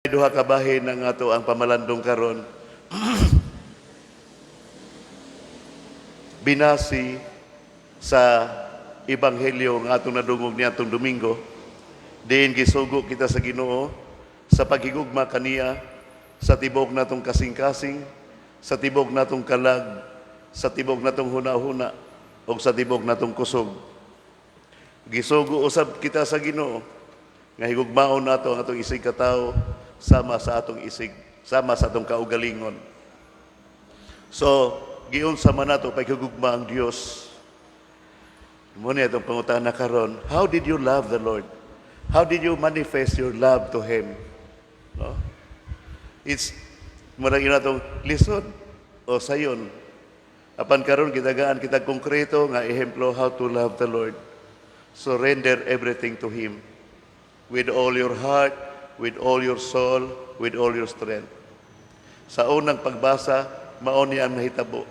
Duha ka bahin ang ato ang pamalandong karon. Binasi sa ebanghelyo nga atong nadungog niadtong Domingo, diin gisugo kita sa Ginoo sa paghigugma kaniya sa tibok natong kasing-kasing, sa tibok natong kalag, sa tibok natong huna-huna, ug sa tibok natong kusog. Gisugo usab kita sa Ginoo nga higugmaon nato ang atong isig katawo sama sa atong kaugalingon. So, giunsa man nato paghigugma ang Dios? Mao ni atong pangutana karon, how did you love the Lord? How did you manifest your love to Him? No? It's murag ina atong lisod o sayon. Apan karon gitagaan kita konkreto nga ehemplo how to love the Lord. Surrender everything to Him with all your heart, with all your soul, with all your strength. Sa unang pagbasa, mao ni ang nahitabo.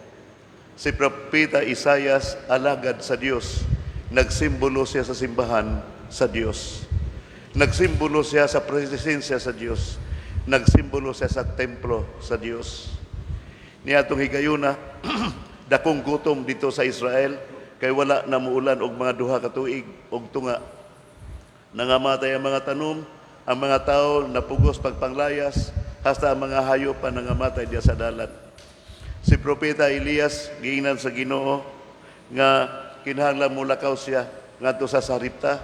Si Propeta Isayas, alagad sa Dios. Nagsimbolo siya sa simbahan sa Dios. Nagsimbolo siya sa presensya sa Dios. Nagsimbolo siya sa templo sa Dios. Niadtong higayuna, dakong gutom dito sa Israel kay wala na muulan og mga 2 ka tuig og tunga. Nangamatay ang mga tanom, ang mga tao napugos pagpanglayas, hasta ang mga hayop pa nangamatay diya sa dalan. Si Propeta Elias giingnan sa Ginoo nga kinahanglan mulakaw siya ngadto sa Sarepta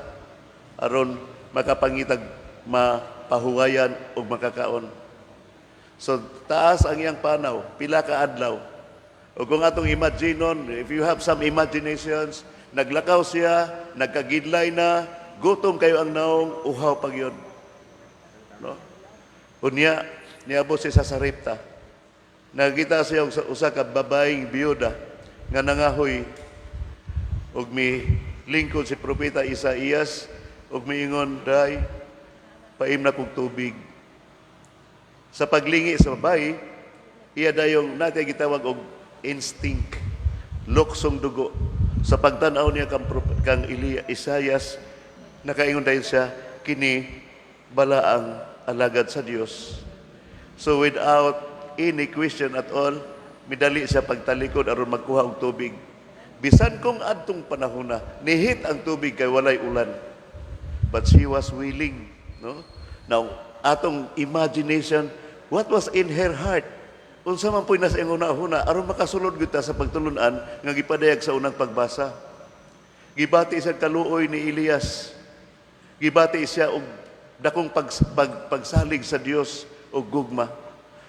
aron makapangitag mapahuwayan ug makakaon. So taas ang iyang panaw, pila ka adlaw. O kung atong imaginon, if you have some imaginations, naglakaw siya, nagkagidlay na, gutom kayo ang naong, uhaw pa gyud. No? Unya, niabot siya sa Sarepta. Nakita siya og usa ka babaeng biyuda nga nangahoy ug mi lingkod si propeta Isaías ug miingon, "Day, paimna kog tubig." Sa paglingi sa babae, iya dayong natin gitawag og instinct, luksong dugo. Sa pagtan-aw niya kang Isayas, nakaingon dayon siya, "Kini bala ang alagad sa Dios?" So without any question at all, midali siya pagtalikod aron magkuha og tubig. Bisan kung adtong panahon na, nihit ang tubig kay walay ulan. But she was willing, no? Now, atong imagination, what was in her heart? Unsa man po'y nasa iyang huna-huna aron makasulod gyud ta sa pagtulunan nga gipadayag sa unang pagbasa. Gibati siya kaluoy ni Elias. Gibati siya og dakong pagsalig sa Dios og gugma.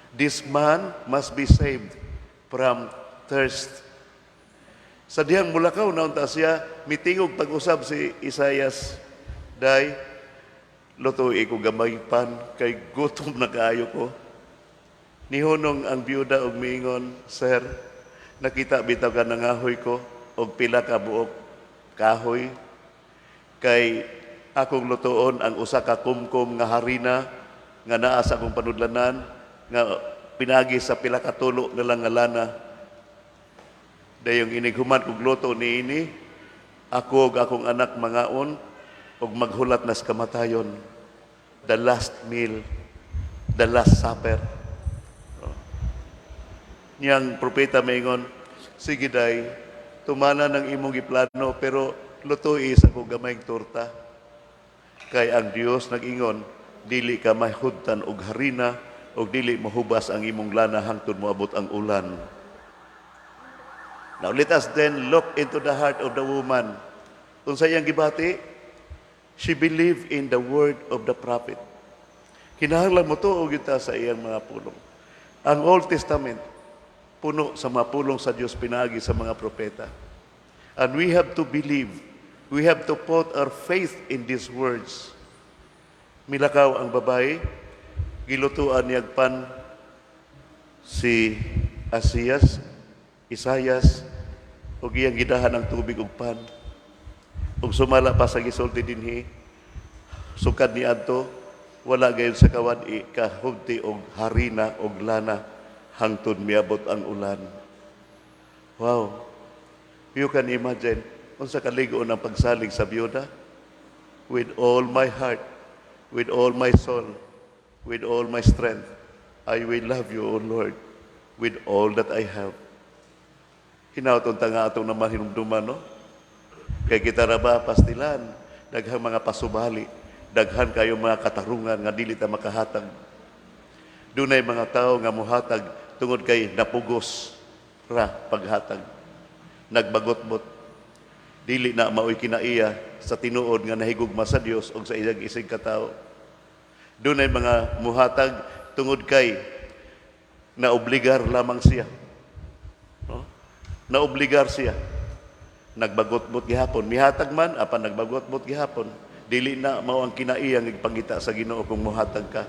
This man must be saved from thirst. Sa dihang mulakaw na unta siya, mitingog pag-usab si Isayas, "Day, lutoi ko gamay pan, kay gutom na kaayo ko." Nihunong ang biyuda og miingon, "Sir, nakita bitaw ka nangahoy ko og pila ka buok kahoy kay akong lutuon ang usa ka kumkum nga harina nga naa sa akong panudlanan nga pinagi sa pila ka tulo na lang nga lana. Dayong inig human kog luto niini, ako ug akong anak mangaon ug maghulat nas kamatayon." The last meal, the last supper. Niyang propeta maingon, "Sige day, tumana ng imong giplano, pero lutoi sa ko gamayng torta. Kay ang Dios nag-ingon, dili ka mahudtan og harina og dili mahubas ang imong lana hangtod moabot ang ulan." Now let us then look into the heart of the woman. Unsa iyang gibati? She believed in the word of the prophet. Kinahanglan motuo gyud ta sa iyang mga pulong. Ang Old Testament puno sa mga pulong sa Dios pinaagi sa mga propeta. And we have to believe. We have to put our faith in these words. Milakaw ang babae, gilutuan niyag pan si Isayas, ug iyang gidahan ang tubig ug pan. Ug sumala pa sa gisulti dinhi, sukad ni adto, wala gayon sa kawad-i kahugti og harina og lana hangtod miabot ang ulan. Wow. You can imagine unsa kaligo ng pagsalig sa biyuda. With all my heart, with all my soul, With all my strength. I will love you, O Lord, with all that I have." Hinaot unta nga atong naman hinumduman, no? Kay kita ra ba pastilan, daghang mga pasubali, daghan kayo mga katarungan nga dili ta makahatag. Dunay mga tao nga muhatag tungod kay napugos ra paghatag. Nagbagotbot. Dili na maoy kinaiya sa tinuod nga nahigugma sa Dios og sa iyang isig katawo. Dunay mga muhatag tungod kay naobligar lamang siya. No? Naobligar siya. Nagbagotbot gihapon. Mihatag man, apan nagbagotbot gihapon. Dili na mao ang kinaiya nga ipangita sa Ginoo kung muhatag ka.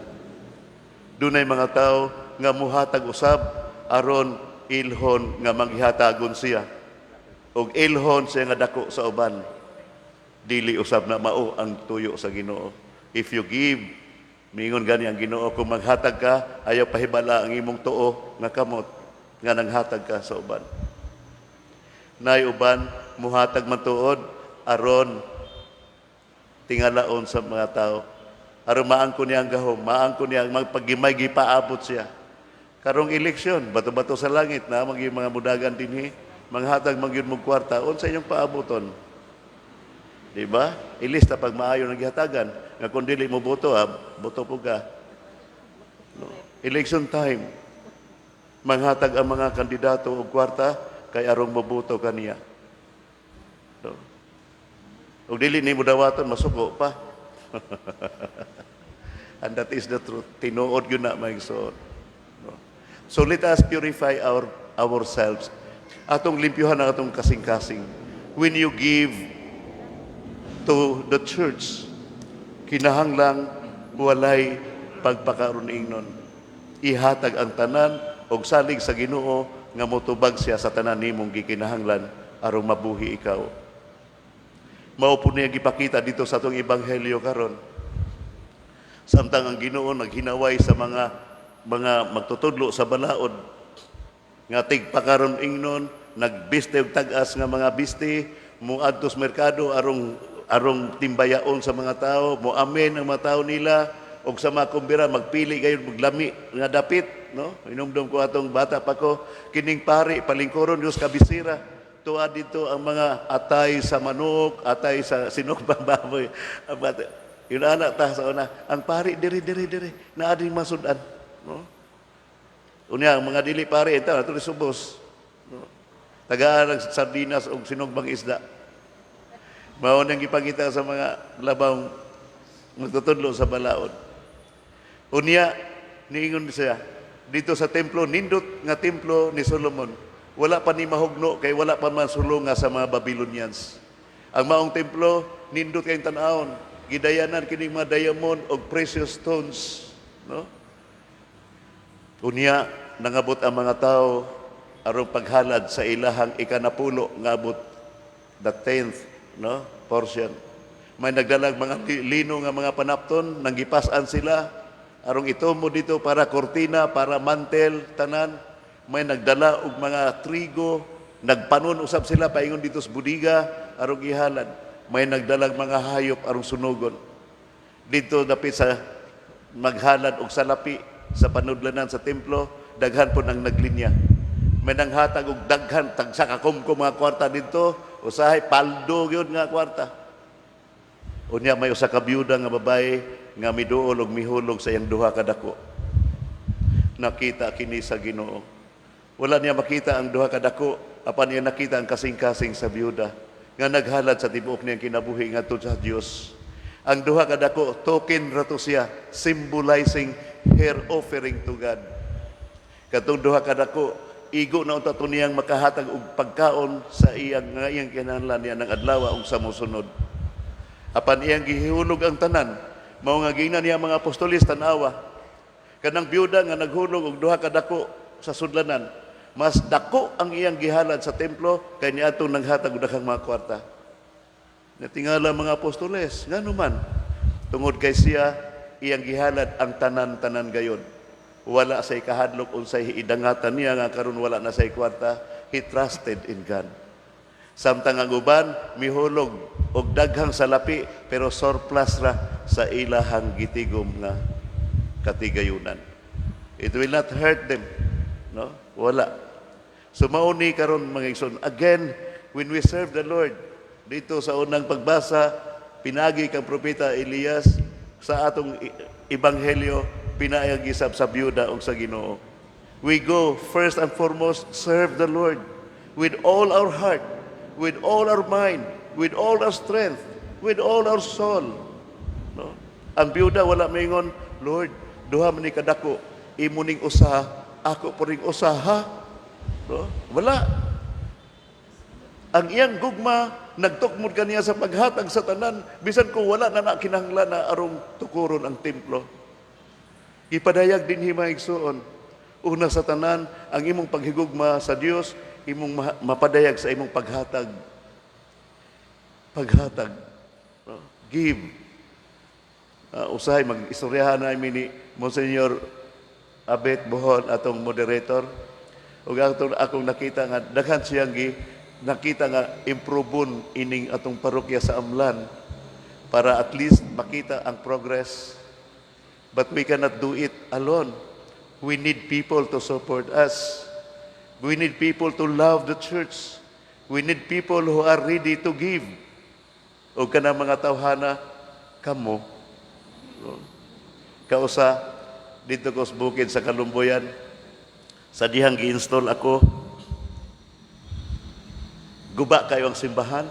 Dunay mga tao nga muhatag usab aron ilhon nga manghihatagon siya. Og ilhon siya nga dako sa uban. Dili usab na mao ang tuyo sa Ginoo. If you give, mingon gani ang Ginoo, kung maghatag ka, ayaw pahibala ang imong tuo nga kamot nga nanghatag ka sa uban. Nay uban muhatag man tuod aron tingalaon sa mga tao. Aron maangko niya ang gahom, maangko niya ang magpagimay gipaabot siya. Karong eleksyon, bato-bato sa langit na magi mga mudagan dinhi, manghatag man gyud mong kwarta, unsa inyong paaboton? Di ba? Ilista pag maayo nang gihatagan, nga kung dili mo boto, ha, boto po ka. No. Election time, manghatag ang mga kandidato og kwarta kay arong moboto kaniya. No. Ug dili nimo dawaton, masuko pa. And that is the truth. Tinuod yun na, mga igsoon. No? So let us purify ourselves. Atong limpyuhan ang atong kasing-kasing. When you give to the church, kinahanglang walay pagpakaron-ingnon. Ihatag ang tanan og salig sa Ginoo nga motubag siya sa tanan nimong gikinahanglan aron mabuhi ikaw. Mao po niya gipakita dito sa atong ebanghelyo karon. Samtang ang Ginoo naghinaway sa mga magtutudlo sa balaod nga tigpakaron ingnon, nagbiste og tag-as nga mga biste, moadto sa merkado arong timbayaon sa mga tao, moamen ang mga tao nila og sa mga kumbira magpili gayon maglami nga dapit, no? Inumdum ko atong bata pa ko, kining pari palingkuron Dios kabisira. Tuwa dito ang mga atay sa manok, atay sa sinukbang baboy. Ang bata, yun anak ta sa una, ang pari diri diri diri, naa ding masud-an, no? Unya ang mga dili pari ito ato subos. No? Tagaan ang sardinas og sinugbang isda. Mao nang gipakita sa mga labang magtutudlo sa balaod. Unya niingon siya dito sa templo, nindot nga templo ni Solomon. Wala pa ni mahugno kay wala pa man sulunga sa mga Babylonians. Ang maong templo nindot kayong tan-awon, gidayanan kining mga diamond og precious stones, no? Unya nangabot ang mga tao aron paghalad sa ilahang ikanapulo nga abot the 10th, no, portion. May nagdalag mga lino nga mga panapton, nanggipas-an sila arong itumo dito para kortina, para mantel, tanan. May nagdala og mga trigo, nagpanon usab sila paingon dito sa budiga arong ihalad. May nagdalag mga hayop arong sunugon. Dito dapit sa maghalad og salapi sa panudlanan sa templo, daghan po nang naglinya. May nanghatag og daghan, tagsa ka kumkum mga kwarta dito, usahay paldo gyud nga kwarta. Unya may usa ka byuda nga babae nga miduol og mihulog sa iyang duha ka dako. Nakita kini sa Ginoo. Wala niya makita ang duha ka dako, apan niya nakita ang kasing-kasing sa byuda nga naghalad sa tibuok niyang kinabuhi ngadto sa Dios. Ang duha ka dako, token ra to siya, symbolizing her offering to God. Katong duha ka dako, igo na unta to niyang makahatag og pagkaon sa iyang nga iyang kinahanglan niya ng adlaw ug sa mosunod. Apan iyang gihulog ang tanan, mao nga giingnan niya mga apostoles, "Tan-awa. Kanang byuda nga naghulog og duha ka dako sa sudlanan, mas dako ang iyang gihalad sa templo kay niadtong nanghatag og daghang mga kwarta." Natingala mga apostoles, ngano man? Tungod kay siya iyang gihalad ang tanan-tanan gayon. Wala say kahadlok unsay idangatan niya nga karon wala na say kwarta. He trusted in God. Samtang ang uban mihulog og daghang salapi pero surplus ra sa ilahang gitigom nga katigayunan. It will not hurt them. No? Wala. So mao ni karon, mga igsoon. Again, when we serve the Lord, dito sa unang pagbasa, pinagi kang Propeta Elias, sa atong ebanghelyo, pinaagi sab sa byuda ug sa Ginoo. We go first and foremost serve the Lord with all our heart, with all our mind, with all our strength, with all our soul. No? Ang byuda wala maingon, "Lord, duha man ni kadako, imo ning usa, ako po ring usa, ha?" No? Wala. Ang iyang gugma nagtukmod kaniya sa paghatag sa tanan bisan kung wala na na kinahanglan na arong tukuron ang templo. Ipadayag din, mga igsoon. Una sa tanan, ang imong paghigugma sa Dios, imong mapadayag sa imong paghatag. Paghatag. No? Give. Usahay mag-istoryahan na ni Monsignor Abet Bohol, atong moderator. Ug atong akong nakita nga daghan siyang gi nakita nga improvon ining atong parokya sa Amlan para at least makita ang progress. But we cannot do it alone. We need people to support us. We need people to love the church. We need people who are ready to give. O kanang mga tawhana, kamo. No? Kausa, dito ko sa bukid sa Kalumbuyan, sa dihang gi-install ako, guba kayo ang simbahan.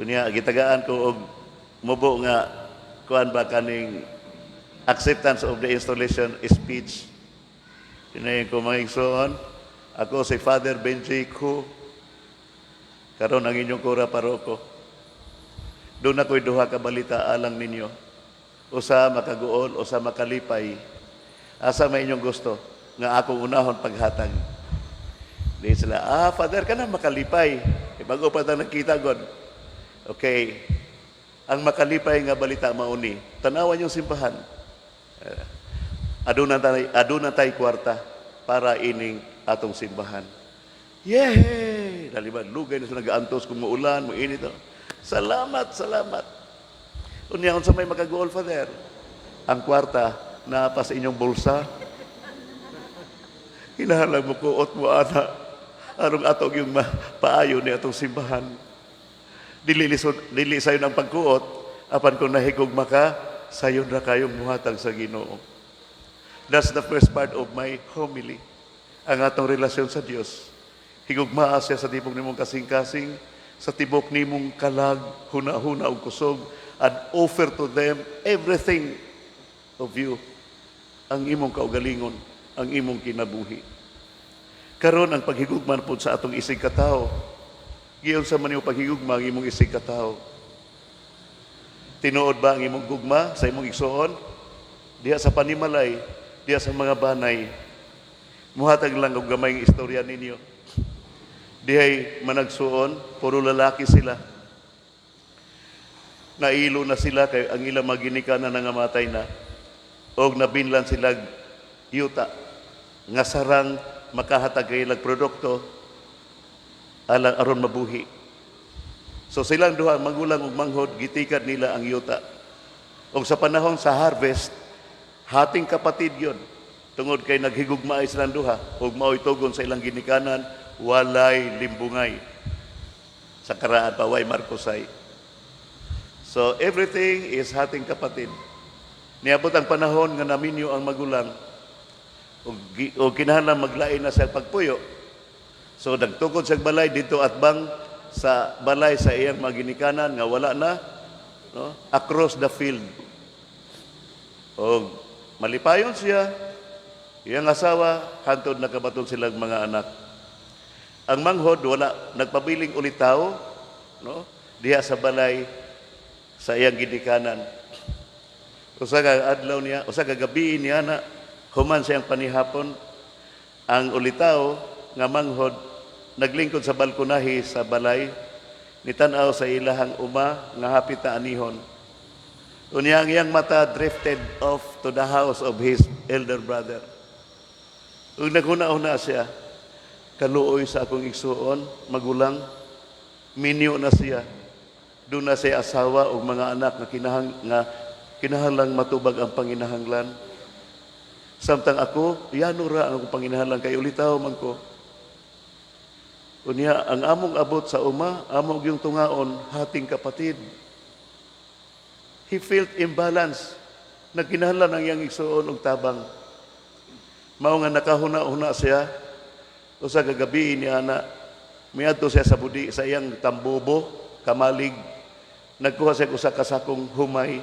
Unya, gitagaan ko og mubo nga kuan ba, kaning acceptance of the installation speech. Tinayin ko, "Mga igsoon, ako si Father Benji Ko. Karon ang inyong kura paroko. Duna ko'y duha ka balita alang ninyo. Usa makaguol, usa makalipay. Asa may inyong gusto nga akong unahon paghatag?" Di sila, "Ah, Father, kana makalipay. Eh, bago pa ta nagkita, God." "Okay. Ang makalipay nga balita mauni. Tanawan yung simbahan. Eh, aduna tay kwarta para ining atong simbahan." Yay! Dali ba, lugay na sila nagaantos kung maulan, mainit. Oh. "Salamat, salamat. Unya, unsa may makaguol, Father?" "Ang kwarta naa pa sa inyong bulsa. Kinahanglan mo kuot mo ana aron ato yung paayo ni atong simbahan. Dili lisod, dili sayon ang pagkuot, apan kung nahigugma ka, sayon ra kayong muhatag sa Ginoo." That's the first part of my homily. Ang atong relasyon sa Dios. Higugmaa siya sa tibok nimong kasing-kasing, sa tibok nimong kalag, huna-huna ug kusog, and offer to them everything of you. Ang imong kaugalingon, ang imong kinabuhi. Karon, ang paghigugma pod sa atong isig katawo. Giunsa man nimo paghigugma ang imong isig katawo? Tinuod ba ang imong gugma sa imong igsoon? Diha sa panimalay, diha sa mga banay. Muhatag lang og gamayng istorya ninyo. Dihay managsuon, puro lalaki sila. Nailo na sila kay ang ilang mga ginikanan nangamatay na. Og nabinlan sila yuta nga sarang makahatag kay ilang produkto alang aron mabuhi. So silang duha, magulang ug manghod, gitikad nila ang yuta. Og sa panahon sa harvest, hating kapatid yon. Tungod kay naghigugmaay silang duha ug mao'y tugon sa ilang ginikanan, walay limbungay. Sa karaan pa, way Marcosay. So everything is hating kapatid. Niabot ang panahon nga naminyo ang magulang ug kinahanglan maglain na sa pagpuyo. So nagtukod sa balay dito at bang sa balay sa iyang mga ginikanan nga wala na, no, across the field. Og malipayon siya, iyang asawa, hantod nakabaton silang mga anak. Ang manghod wala, nagpabiling ulitaw, no, diha sa balay sa iyang ginikanan. Usa ka adlaw niya, usa ka gabi niya na human siyang panihapon, ang ulitaw nga manghod naglingkod sa balkonahe sa balay, nitan-aw sa ilahang uma nga hapit na anihon. Unya ang iyang mata drifted off to the house of his elder brother. Ug naghuna-huna siya, "Kaluoy sa akong igsuon, magulang, minyo na siya. Duna siya asawa ug mga anak nga kinahang nga Kinahanglang matubag ang panginahanglan. Samtang ako, yano ra ang akong panginahanglan kay ulitaw man ko. Unya, ang among abot sa uma, among yung tungaon, hating kapatid. He felt imbalance. Nagkinahanglan ang iyang igsuon og tabang. Mao nga nakahuna-huna siya, usa ka gabi niya na miadto siya sa budi sa iyang tambobo, kamalig. Nagkuha siya og usa ka sakong humay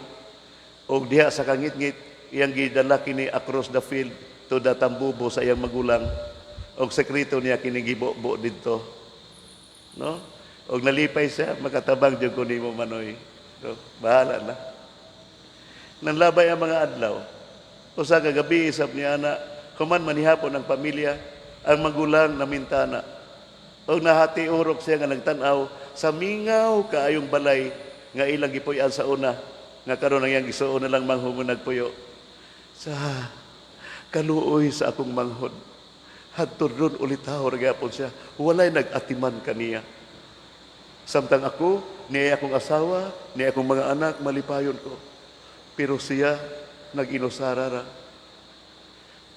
og diha sa kangitngit iyang gidala kini across the field to the tambobo sa iyang magulang og sekreto niya kini gibo-bo didto. No? Og nalipay siya, "Makatabang jud ko nimo, manoy." No? Bahala na. Nanlabay ang mga adlaw. Usa ka gabi sab niya na human manihapon ang pamilya, ang magulang namintana. Og nahati urok siya nga nagtan-aw sa mingaw kaayong balay nga ilang gipuy-an sa una nga karon ang iyang igsuon na lang manghud nagpuyo. Sa kaluoy sa akong manghod. Hadto ron ulitaw ra gyapon siya. Walay nag-atiman kaniya. Samtang ako, niya akong asawa, niya akong mga anak, malipayon ko. Pero siya, nag-inusara ra.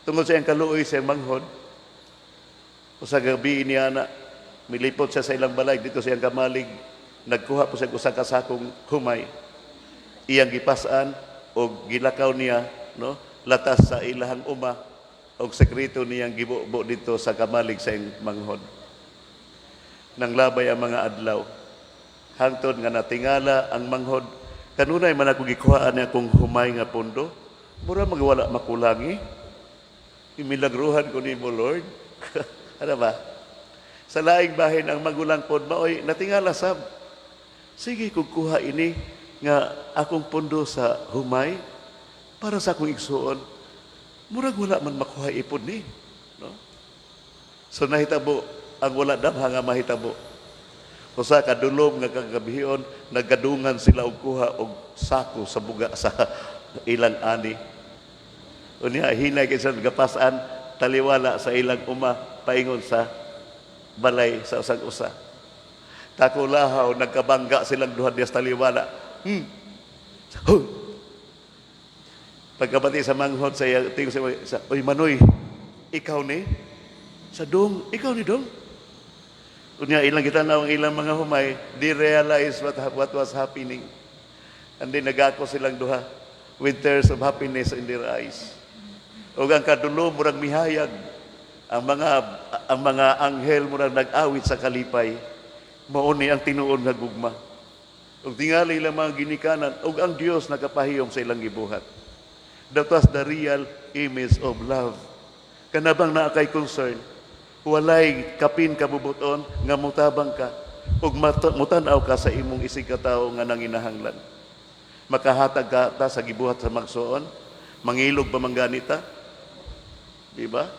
Tungod sa iyang kaluoy sa iyang manghod, usa gabi niya na, milipot siya sa ilang balay dito sa iyang kamalig, nagkuha po siya usa ka sakong humay. Iyang gipasan og gilakaw niya, no, latas sa ilahang uma og sekreto niyang gibubo dito sa kamalig sa iyang manghod. Nanglabay ang mga adlaw. Hangtod nga natingala ang manghod, "Kanunay man ako gikuhaan niya akong humay nga pondo, mura magwala makulangi. Imilagruhan ko nimo, Lord." Ano ba? Sa laing bahin, ang magulang pod maoy natingala sab. "Sige, kung kuha ini nga akong pondo sa humay para sa akong igsuon, murag wala man makuha ipod ni." No? So nahitabo ang wala damha nga mahitabo. Usa ka dulom nga kagabihion, naggadungan sila og kuha og sako sa buga sa ilang ani. Unya hinay kay sa gapasan taliwala sa ilang uma paingon sa balay sa usag usa. Takulahaw, nagkabangga silang duha diya sa taliwala. Huh. Pagkabati sa manghod sa iya, tingog sa, "Oy manoy, ikaw ni?" Sa dong, "Ikaw ni, dong?" Unya ilang kita na ang ilang mga humay, they realize what was happening. And then nagako silang duha with tears of happiness in their eyes. Ug ang kadulom murag mihayag, ang mga anghel murag nag-awit sa kalipay. Mao ni ang tinuod nga gugma. Ug tingali ilang mga ginikanan ug ang Dios nakapahiyom sa ilang gibuhat. That was the real image of love. Kanabang naa kay concern, walay kapin kabubuton nga mutabang ka ug mutan-aw ka sa imong isig katawo nga nanginahanglan. Makahatag ka ta sa gibuhat sa magsuon, mangilog pa man ganita. Di ba?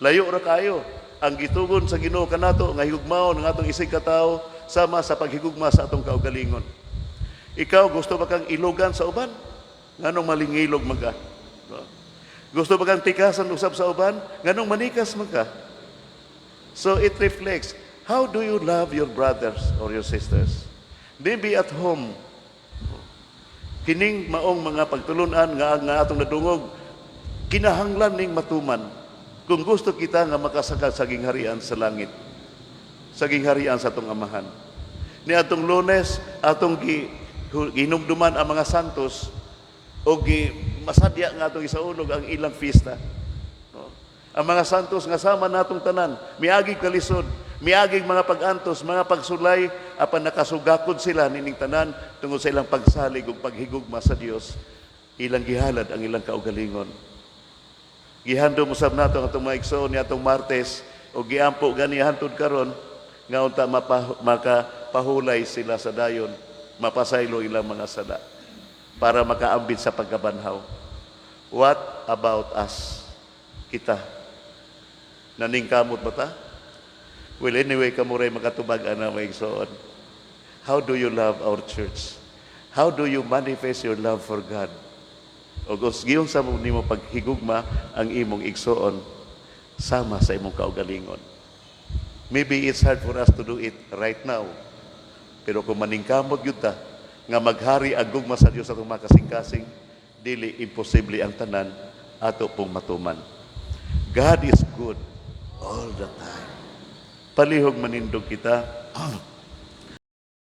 Layo ra kayo. Ang gitugon sa Ginoo kanato nga higugmaon ang atong isig katawo sama sa paghigugma sa atong kaugalingon. Ikaw, gusto ba kang ilugan sa uban? Nganong malingilog man ka? No? Gusto ba kang tikasan usab sa uban? Nganong manikas man ka? So it reflects, how do you love your brothers or your sisters? Maybe at home, kining maong mga pagtulunan nga atong nadungog, kinahanglan ning matuman kung gusto kita nga makasakad sa gingharian sa langit, sa gingharian sa atong Amahan. Ni atong Lunes, atong ginumduman ang mga santos o gi masadya nga atong isaulog ang ilang fiesta. No? Ang mga santos nga sama natong tanan, miagig kalisod, miagig mga pag-antos, mga pagsulay, apan nakasugakod sila nining tanan tungod sa ilang pagsalig ug paghigugma sa Dios. Ilang gihalad ang ilang kaugalingon. Gihandom usab nato ang atong mga igsoon ni atong Martes o giampo gani hantod karon nga unta makapahulay sila sa dayon, mapasaylo ilang mga sala para makaambit sa pagkabanhaw. What about us? Kita. Naningkamot ba ta? Well, anyway, kamo ray makatubag ana, mga igsoon. How do you love our church? How do you manifest your love for God? O giunsa mo nimo paghigugma ang imong igsoon sama sa imong kaugalingon? Maybe it's hard for us to do it right now. Pero kung maningkamot gyud ta nga maghari ang gugma sa Dios atong makasing-kasing, Dili imposible ang tanan ato pong matuman. God is good all the time. Palihog manindog kita.